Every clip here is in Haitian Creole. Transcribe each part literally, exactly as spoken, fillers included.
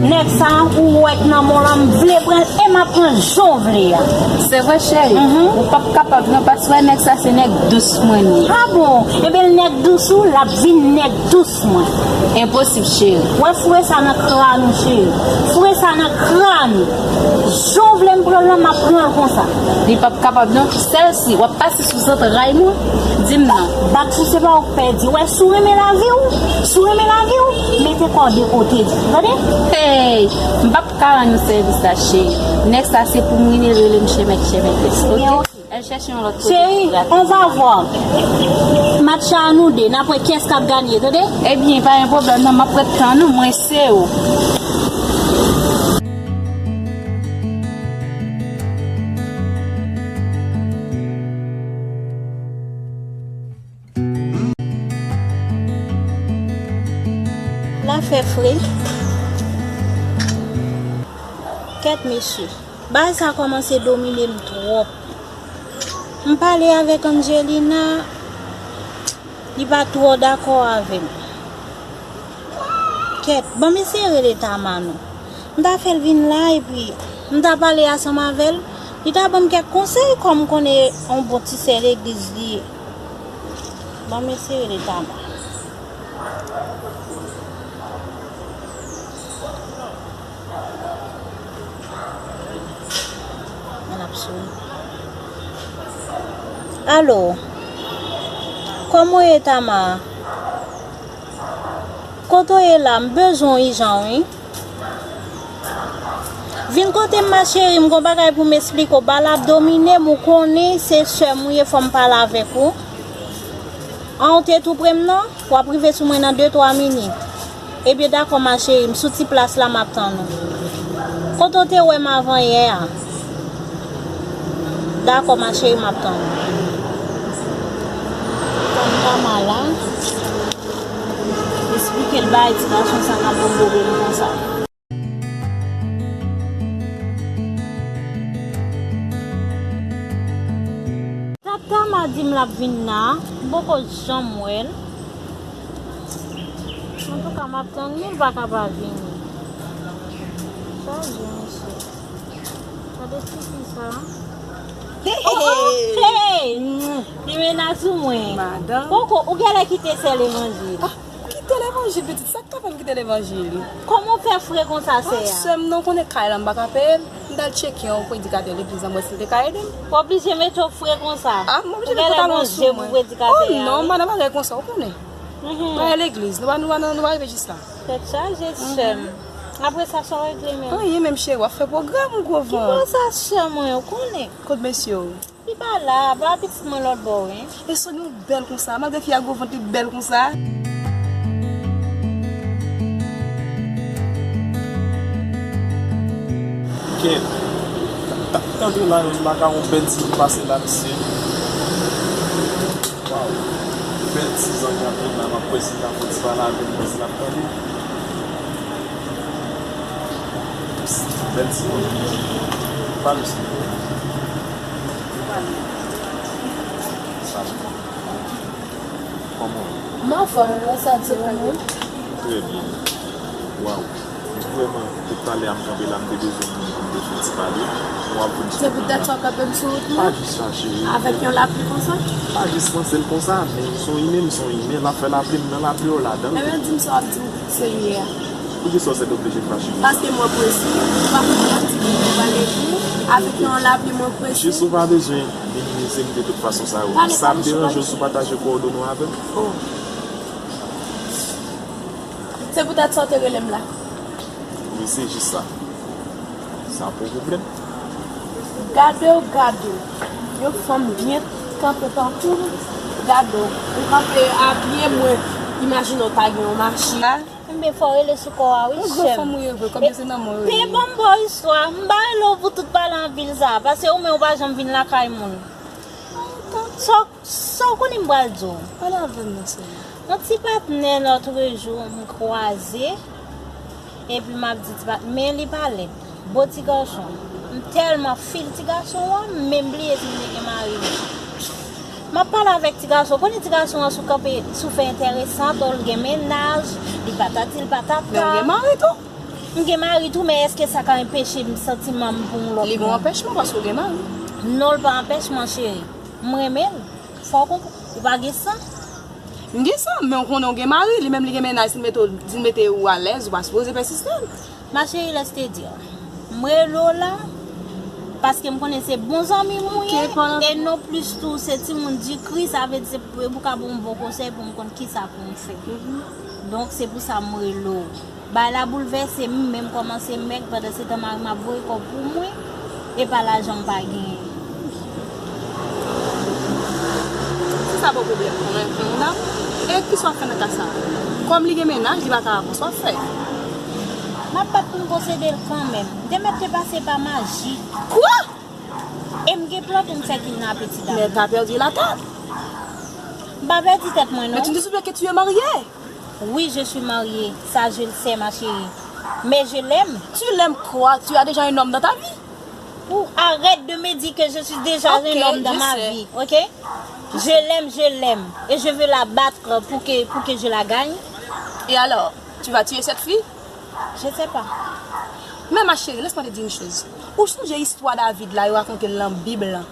Nèg sa ou wè k nan men w lan, m vle pran l e m ap pran l jan w vle a. Se vre, cheri. Mhm. Ou p ap kapab non, paske nèg sa se nèg dous mwen li ye. Ah bon? Ebyen, nèg dous ou, l ap vin nèg dous mwen. Enposib, cheri. Wè foure sa nan kràn ou, cheri. Foure sa nan kràn ou. Jan w vle m pran l lan, m ap pran l konsa. Li p ap kapab non. Sèl si w ap pase sou zantray mwen, di m non. Bat pou se pa ou k pèdi. Wè, si w renmen lavi w, si w renmen lavi w, mete kò w de kote. Tande? Hey, m p ap ka rann ou sèvis la, cheri. Nèg sa se pou m ri n rele m chèmèk, chèmèk, ok? Al chèche yon lòt kote. Cheri, on va voir. Match a nou de, n ap wè kiyès k ap ganye, tande? Ebyen, pa gen pwoblèm non, m ap ret tann ou, mwen se ou. La fè fre. Kèt mesye, bagay sa kòmanse domine m twòp. M pale avèk Angelina, li pa twò dakò avè m. Kèt, ban m eseye rele Tama non. M ta fè l vin la epi m ta pale ansanm avè l. Li ta ban m kèk konsèy kòm m konnen yon bon ti sè legliz li ye. Ban m eseye rele Tama. Al ap sone. Alo. Kòman w ye, Tama? Kote w ye la? M bezwen w ijan, wi. Vin kote m, ma cheri, m gon bagay pou m esplike w. Ba la ap domine m, ou konnen se sè m ou ye, fò m pale avèk ou. An, ou te tou pre m non? W ap rive sou mwen nan de twa minit. Ebyen, dakò, ma cheri, m sou ti plas la, m ap tann ou. Kote w te wè m avan yè a? Dakò, ma cheri, m ap tann ou. Tann Tama la. Esplike l bagay ti gason sa k ap ban m pwoblèm konsa. Tata m a di m l ap vin la, m poko janm wè l. Antouka, m ap tann li, l pa ka pa vini. Chaje, mesye. Gade ti fi sa. Hey, oh, oh, hey, hey! Li mennen sou mwen. Madanm. Koko, ou genlè kite sè levanjil. Ah, kite levanjil, pitit. Sa k ka fè m kite levanjil? Kòman w fè fre konsa, sè a? Ah, sè m, non, w konnen kay la, m pa ka peye l. M t al tcheke yon predikatè legliz la, m wè si l te ka ede m. W oblije mete w fre konsa? Ah, m oblije mete pantalon sou mwen. Ou genlè gon je pou predikatè a, wi. Oh non, madanm, pa gen konsa, ou konnen. Mhm. Bagay legliz, nou pa, nou pa, nou pa rive jis la. Tèt chaje, sè m. Apre sa, sa w regle menm? Anyen menm, cheri, w ap fè pwogram ou gwo vant. Ki bò sa, sè mwen, ou konnen? Kot mesye w? Li pa la, pa pitit mwen lòt bò, wi. E Sony ou bèl konsa, malgre fi a gwo vant, li bèl konsa. Ken, ta, ta, tande la, yon bagay, yon bèl ti moun pase la, mesye. Waw, bèl ti zanmi ap vin la, m ap kwè si l ap fè ti pale avè m, kwè si l ap tande. Bèl ti moun. Pale, mesye. Salut. Kòman w ye? M anfòm, ou santi w menm? Trè byen. Waw. Vrèman, depi talè a m kanpe la, m te bezwen moun pou m te fè ti pale. W ap vin sou wout mwen la. Se poutèt sa w kanpe m sou wout mwen? Pa jis sa, cheri. Avèk yon lapli konsa? Pa jis panse l konsa, men m se yon imen, m se yon imen, l ap fè lapli, m nan lapli, w ladan l. Ebyen, di m sa w ap di m. Senyè a. Poukisa w sètoblije fache konsa? Paske mwen prese, ou pa konn ki aktivite ou pral ekri, avèk yon lapli mwen prese. Jis ou pa bezwen minimize m de tout fason sa yo. Sa ap deranje w si w pataje kowòdone w avè m? Oh. Se poutèt sa w te rele m la? Wi, se jis sa. Sa pa yon pwoblèm. Gade w, gade w. Yon fanm byen kanpe tankou w. Gade w. Ou kanpe abye, mwen imajine w ta gen yon machin. Enben, fò w rele sou kò a, wi, sè m. Yon gwo fanm ou ye vre, kòm se nan mwen w ye. Pe ban m ba w istwa. M pa rele w pou tout pale anpil sa, paske ou menm ou pa janm vin lakay moun. Sa w, sa w konnen m pral di w? Pale avè m non, sè m. Yon ti patnè lòtrejou m kwaze, epi m ap di ti patnè, men li pa lèd. Bo ti gason. M tèlman fil ti gason an, m menm bliye si m te gen mari m. M ap pale avèk ti gason. Konnen ti gason an sou kanpe, sou fè enteresan, atò l gen mennaj, li patati, li patata. Men ou gen mari tou? M gen mari tou, men èske sa ka anpeche m santiman m pou yon lòt moun? Li gen yon anpèchman paske w gen mari. Non, l pa anpèchman, cheri. M renmen l. Fò w konprann. Ou pa gen san. M gen san, men w konnen w gen mari, li menm li gen mennaj, si l mete w, si l mete ou alèz, ou pa sipoze pèsiste. Ma chérie, laisse te dire. M rele w la, paske m konnen se bon zanmi m ou ye, e non plis tou, se timoun di kri, sa vle di se pou, pou ka ba w yon bon konsèy pou m konn kisa pou m fè. Donk, se pou sa m rele w. Bagay la boulvèse m, men m kòmanse mèg, pandan se tan mari m ap voye kòb pou mwen, e pa lajan m pa genyen. Se sa bon pwoblèm mwen, mwen la. E kisa w ap fè nan ka sa a? Kòm li gen mennaj, li pa ka pran sa w ap fè. M ap bat pou m posede l kanmenm. Demet te pase pa maji. Kwa? E m gen plan pou m fè kidnape ti dam. Men t'as perdu la tête. M pa pèdi tèt mwen, non. Mais tu ne te souviens que tu es mariée. Oui, je suis mariée. Ça, je le sais, ma chérie. Mais je l'aime. Tu l'aimes quoi? Tu as déjà un homme dans ta vie. Ou arrête de me dire que je suis déjà un homme dans ma vie, ok? Je l'aime, je l'aime. Et je veux la battre pour que, pour que je la gagne. Et alors, tu vas tuer cette fille? Je sais pas. Men ma chérie, laisse-moi te dire une chose. Ou sonje istwa David la, yo rakonte l nan Bib lan,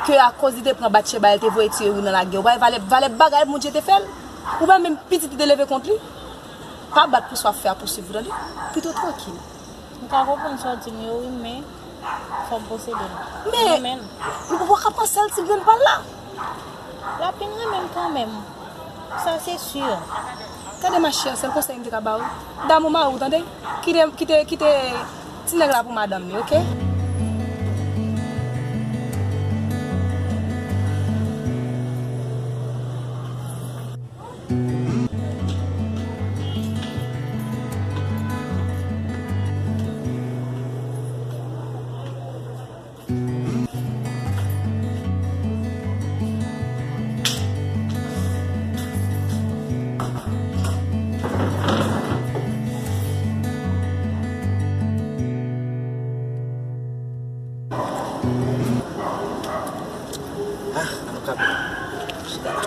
ke akoz li te pran Batcheba, li te voye tiye Uri nan lagè. Ou pa wè valè, valè bagay Bondye te fè l? Ou pa wè menm pitit li te leve kont li? Pa bat pou sa w ap fè a pou swiv ou, tande? Pito trankil. M ka konprann sa w di m yo, wi, men fò m posede l. Men, ou pa ka panse l si l vin pa l la. L ap vin renmen m kanmenm. Sa se si. Gade ma chère, sèl konsèy m te ka ba w. Damou mari w, tande? Kite, kite, kite ti nèg la pou madanm li, oke? Ah, nou ka chita la.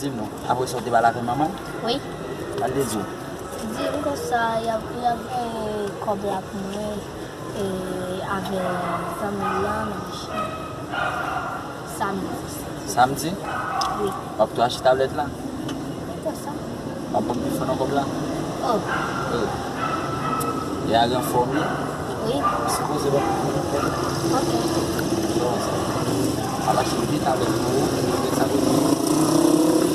Di m non, apre sa w te pale avè manman l? Wi. Sa l te di w? Di m konsa, y ap, y ap voye kòb la pou mwen, e, avè zanmi l lan nan machin. Samdi. Samdi? Wi. W ap tou achte tablèt la? Wi, konsa. W ap ban m telefòn nan kòb la? Oh. Oh. E a gen fòm li? Wi. Sipoze ban m telefòn nan kòb la. Ok. Bon, sa. Ala se vit avèk nou, sa vle di. Wi.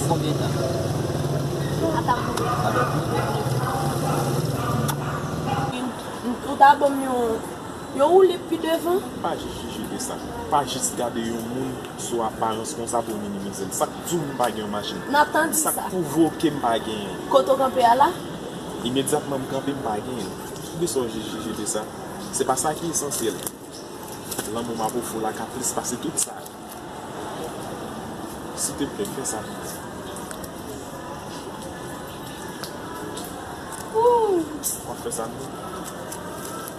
Konbyen tan? Ata m. Avèk nou? Ou ta ban m yon, yon woulib pi devan? Pa jis jije de sa. Pa jis gade yon moun sou aparans konsa pou w minimize l. Sa k di w m pa gen yon machin? N ap tann di sa. Sa k pwouve w ke m pa genyen? Kote w kanpe a la? Imedyatman m kanpe, m pa genyen. Poukisa w jis jije de sa? Se pa sa ki esansyèl. Lanmou m ap ofri w la ka plis pase tout sa. Silteplè, fè sa pou mwen. Ooh. W ap fè sa pou mwen?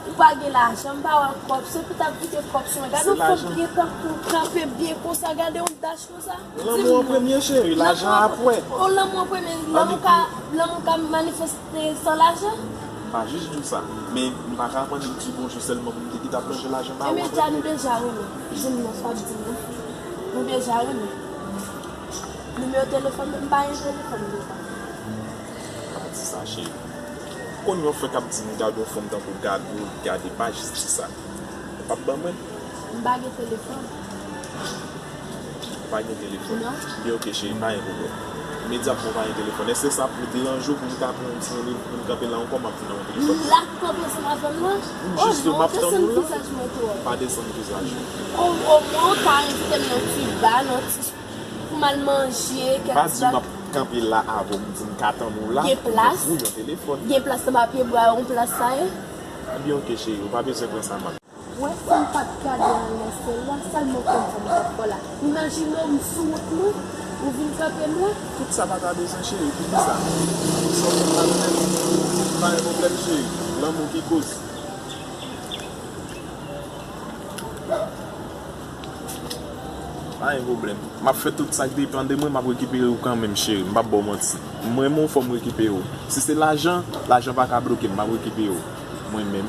Ou pa gen lajan, m pa wè kòb. Se pou t ap kite kòb sou mwen. Gade yon fanm byen tankou kanpe byen konsa, gade yon dach konsa. Lanmou an premye, cheri, lajan apre. Oh, lanmou an premye. Lanmou ka, lanmou ka manifeste san lajan? Pa jis di w sa. Men m pa ka konn di bonjou sèlman pou m te kite ap manje lajan pa ou. Imedya, nou deja renmen. Di m non, sa w ap di m nan. Nou deja renmen. Nimewo telefòn, m pa gen telefòn deja. Pa di sa, cheri. Konn yon frè k ap di m gade yon fanm tankou gade, gade, pa jis di sa. Ou p ap ban mwen? M pa gen telefòn. Ou pa gen telefòn? Non. Byen, oke, cheri, pa gen pwoblèm. Imedyatman ou pa gen telefòn. Èske sa ap deranje w pou m ta pran yon ti randevou pou m kanpe la ankò, m ap vin nan yon telefòn? La pou kanpe ansanm avè m nan? Wi, jis m ap tann ou la. Desann vizaj mwen twòp. Pa desann vizaj ou. O, omwen ou ta envite m nan ti ba, nan ti, pou m al manje, kèk ti ba. Pa di m ap kanpe la avè w, m di m ka tann ou la pou m jwenn yon telefòn. Gen plas anba pye bwa yo, yon plas sa ye. Ebyen, oke, cheri, ou pa bezwen pran sa mal. Wè, si m pa t gade anlè syèl la, sèlman konn sa m t ap fè la. Imajine w, m sou wout mwen, ou vin frape m la. Tout sa pa ta bezwen, cheri, poukisa? Sa w fè m pa renmen m, pa gen pwoblèm, cheri. Lanmou ki koz. Pa gen pwoblèm. M ap fè tout sa k depann de mwen, m ap rekipere w kanmenm, cheri. M p ap ba w manti. M renmen w, fò m rekipere w. Si se lajan, lajan pa ka bloke m, m ap rekipere w. Mwen menm.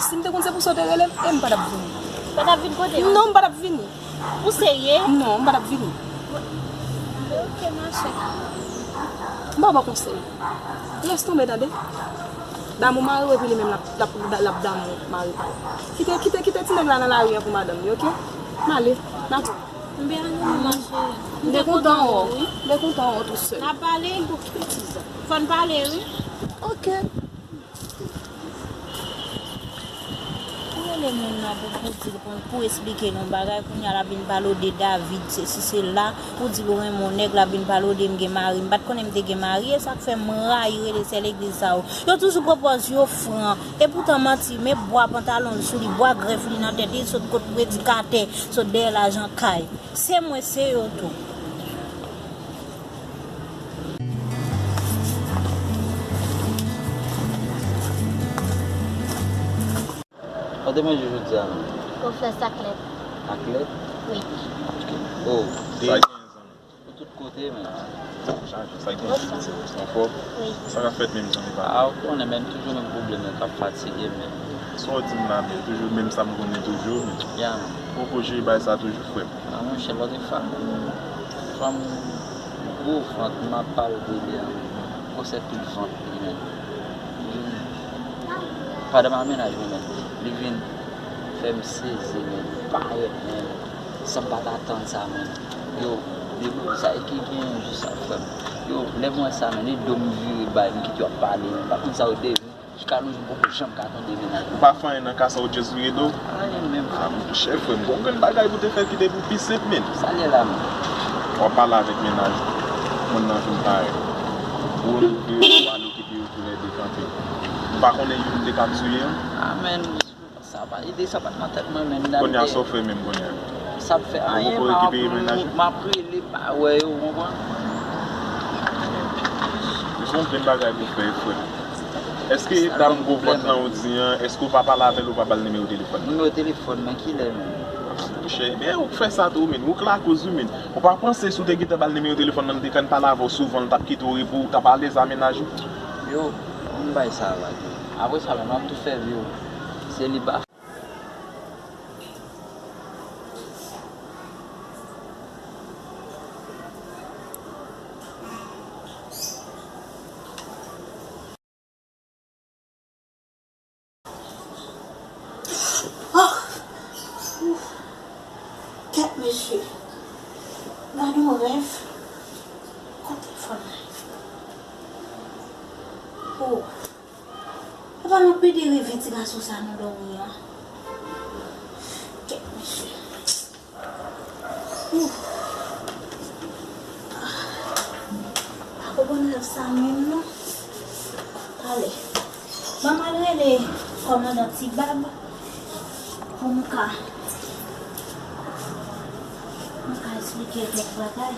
Si m te konn se pou sa w te rele m, e m pa t ap vini. Pa t ap vin kote m? Non, m pa t ap vini. Ou serye? Non, m pa t ap vini. Ok, ma chè. M pa ba w konsèy. Lès tonbe, tande. Damou mari w, epi li menm l ap, l ap, l ap damou mari pa l. Kite, kite, kite ti nèg la nan lari a pou madanm li, ok? M ale. N ap. M byen ale, non, ma chè. M te kontan wè w. M te kontan wè w tou sèl. N ap pale. Fò n pale, wi. Ok. Ou rele moun nan pou, pou di l, pou, pou esplike l yon bagay, kounye a l ap vin pale w de David, sesi sela, pou di l ou renmen yon nèg, l ap vin pale w de m gen mari. M pa t konnen m te gen mari, e sa k fè m rayi rele sè legliz sa yo. Yo toujou pran pòz yo fran, e poutan manti, men bwa pantalon l sou li, bwa grèf li nan tèt li, sot kot predikatè, sot dèyè lajan kay. Se mwen, se yo tou. Ou te manje jodi a menm? Ou fè sa klèt. Sa klèt? Wi. Ok. Oh, de. Ou tout kote menm. Chaje, sa gen? Anfòm? Wi. Sa k ap fèt menm zanmi pa m? Ah, ou konnen menm, toujou menm pwoblèm nan k ap fatige menm. Sa w di m la menm, toujou menm sa m konnen toujou menm. Ya menm. Poko jere bagay sa toujou frè m. Ah, monchè, lòt fwa, fanm gwo vant, m ap pale de li a, gwosè tout vant li menm. Li vin, pandan m a mennaj mwen menm, li vin fè m sezi menm, parèt menm, san m pa t atann sa menm. Yo, depi sa, e ki gen yon jou sa frè m. Yo, lè m wè sa menm, e do m vire bay, m kite yo ap pale, m pa konn sa yo te vin. Jiska nou jwenn poko janm ka tonbe mennaj. Ou pa fè anyen nan ka sa ou just vire do? Anyen menm. Ah, monchè, frè m, gon grenn bagay pou te fè ki te pou pi senp, men. Sa l ye la menm? W ap pale avèk mennaj ou. Moun nan vin parèt. Ou vire, ou al okipe yo toulède kanpe. Ou pa konnen youn te ka touye yon? Ah, menm, sa pa, ide sa pa t nan tèt mwen menm. Kounye a sa w fè menm kounye a? Sa p fè anyen, poko rekipere mennaj ou? M ap rele, pa wè yo, ou konprann? Ou son grenn bagay pou fè, frè m. Èske dam gwo vant lan ou di an, èske ou pa pale avè l, ou pa ba l nimewo telefòn? Nimewo telefòn mwen, kilè menm? Monchè, men ou k fè sa tou, men ou k lakoz wi, men. Ou pa panse si w te gentan ba l nimewo telefòn nan, li te konn pale avè w souvan, li t ap kite w repo, w t ap alèz a mennaj ou? Yo, m bay sa vag. Apre sa menm, m ap tou fè vi w. Seliba. Oh! Ouf! Kèt mesye! Gade yon rèv! Kote telefòn mwen? Oh! Epa nou pede reve ti gason sa nan dòmi an. Kèt mesye. Ouf. Pa konprann rèv sa menm non. Talè. Ban m al rele kòmandan Ti Bab pou m ka, m ka esplike kèk bagay.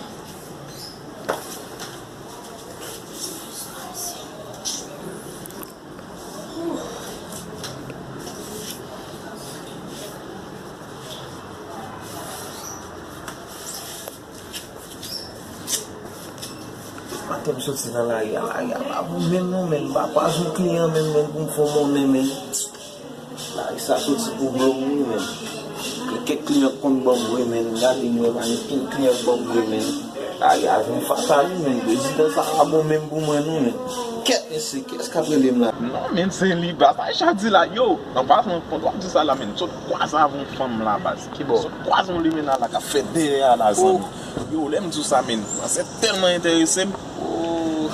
Maten m soti nan lari a, lari a pa bon menm non, menm m pa kwaze yon kliyan menm, menm pou m fè yon monnen, menm. Lari sa soti pou bò m wi, menm. Gen kèk kliyan k konn ban m vre, menm. Gade m wè pa gen kenn kliyan k ban m vre, menm. Lari a vin fatal wi, menm. Prezidan sa pa bon menm pou mwen non, menm. Kèt mesye, kiyès k ap rele m la? Non, men se li, baz. Sa Richard di la, yo, an pasan, pandan w ap di sa la, men, sot kwaze avè yon fanm la, baz. Ki bò? Sot kwaze yon limena la k ap fè dèyè a la, zanmi. Yo, lè m di w sa, men, manzè tèlman enterese m. Oh.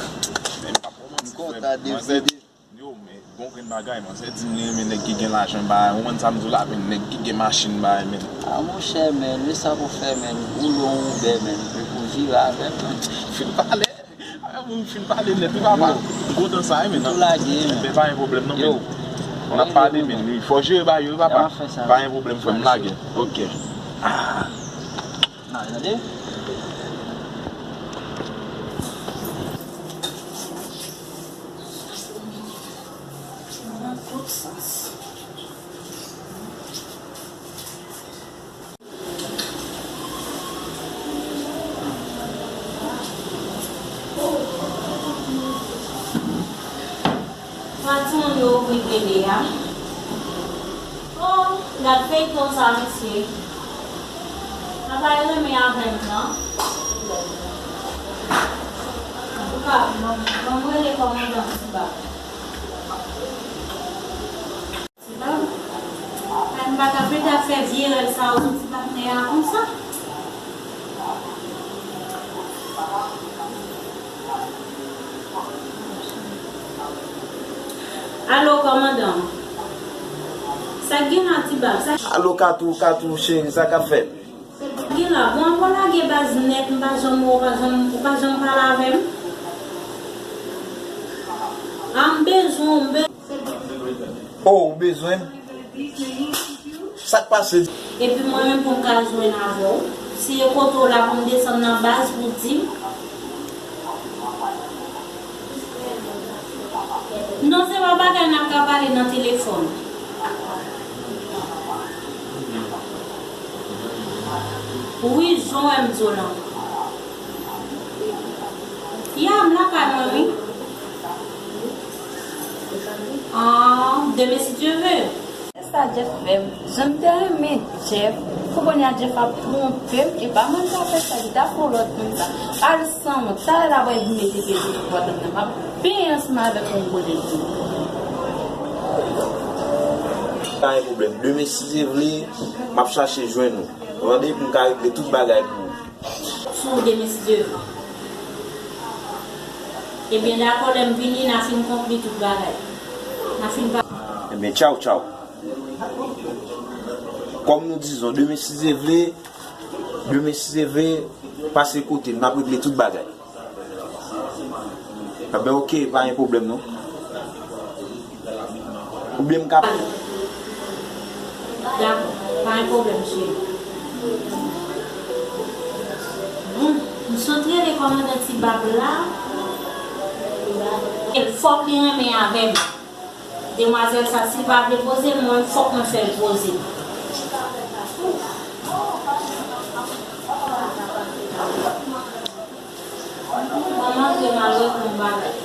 Men, m p ap ba w manti, frè m. Manzè, yo, men, gon grenn bagay, manzè di m li renmen nèg ki gen lajan, bagay. Ou konprann sa m di w la, men, nèg ki gen machin, bagay, men. Ah, monchè, men, men sa pou fè, men, ou lon ou bè, men, pou vire avè m, men. Fin pale. Avè moun fin pale nèt wi papa. M kontan sa wi men. Tou lage men. Enben pa gen pwoblèm non men. N ap pale men wi. Fò jere bagay yo wi papa. Pa gen pwoblèm frè m lage. Ok. Ah. Tande. Moun yo ouvri tele a. Oh, gad feyton sa, mesye. Sa pa renmen avè m, non. Antouka, bon, bon, m rele kòmandan Tiba. Tiba, m pa ka fè ta fè vye rèv sa ou sou ti patnè a konsa. Alo, kòmandan. Sa k gen la, Tiba? Sa k gen la? Alo, Katou, Katou, cheri, sa k ap fèt? Gen la, bon, avan w lage baz nèt, m pa janm, ou pa janm, ou pa janm pale avè m. A, m bezwen w, m bezwen. Oh, ou bezwen m? Sa k pase? Epi mwen menm pou m ka jwenn avè w, si e kote w la pou m desann nan baz pou w di m. Non, se pa bagay n ap ka pale nan telefòn. Wi, jan w wè m di w lan. Ya, m lakay mwen, wi. Ah, demen si Dye ve. Se sa Jeff fè m. Jan m te renmen Jeff, pou kounye a Jeff ap twonpe m, e pa mwen ki ap fè sa, li t ap fè yon lòt moun sa. Al san wont, talè l ap wè vin mete pye sou pòt la, m ap benyen ansanm avèk yon gwo dèt tou. Pa gen pwoblèm. Demen, si Dye vle, m ap chache jwenn ou. Ou tande, pou m ka regle tout bagay pou ou. Sou demen, si Dye vle. Ebyen, dakò, lè m vini, n a fin konkli tout bagay. N a fin pa. Ebyen, tchaw, tchaw. Kòm nou dizon, demen, si Dye vle, demen, si Dye vle, pase kote m, n ap regle tout bagay. Ebyen, oke, pa gen pwoblèm, non. Oubyen m ka. Dakò, pa gen pwoblèm, cheri. Hmm, m sot rele kòmandan Ti Bab la. E fòk li renmen avè m. Demwazèl sa, si l pa vle poze l, mwen, fòk mwen fè l poze l. Manman, m te mal wè pou yon bagay.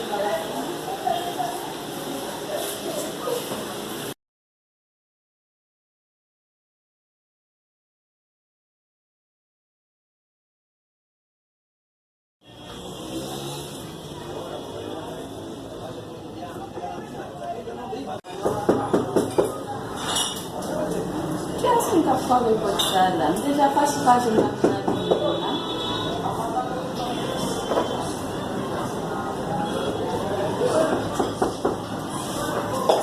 Kiyès moun k ap frape pòt sa la? M deja fache pa jwenn nan nan nimewo la.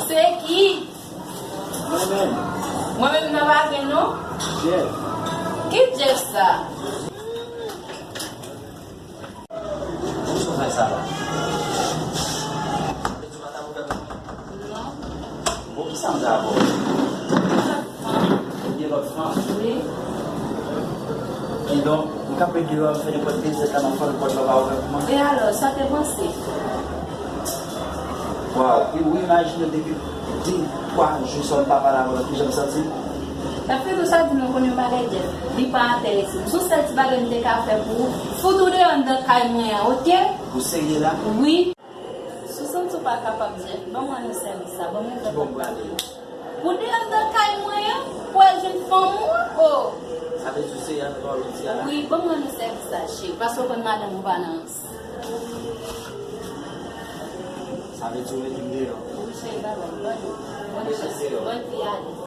Se ki? Mwen menm. Mwen menm nan pa gen non? Jeff. Ki Jeff sa? Poukisa w fè sa la? Non. Bon, kisa m ta ba w? Gen lòt fanm? Wi. Kidonk, m kanpe deyò a, m fè nenpòt de zèt la, m ap frape pòt la, w pa ouvè pou mwen. E alò, sa te panse? Waw, e ou imajine w depi de, twa jou sa w pa pale avè l, kijan m santi m? Sa fè tou sa di nou konn yon bagay, Jeff. Li pa enterese m. Se yon sèl ti bagay m te ka fè pou ou. Fout ou deyò anndan kay mwen an, oke? Ou serye la? Wi. Si w santi w pa kapab, Jeff, ban mwen yon sèvis la. Ban mwen yon sèvis la. Ou deyò anndan kay mwen an, pou w al jwenn fanm ou an? Oh! Sa vle di w serye avèk pawòl ou di a la? Wi, ban mwen yon sèvis la, cheri. Paske w konn madanm ou pa nan rans. Sa vle di w mete m deyò? Wi, cheri, ba mwen. Bon, bon, bon, fi ale.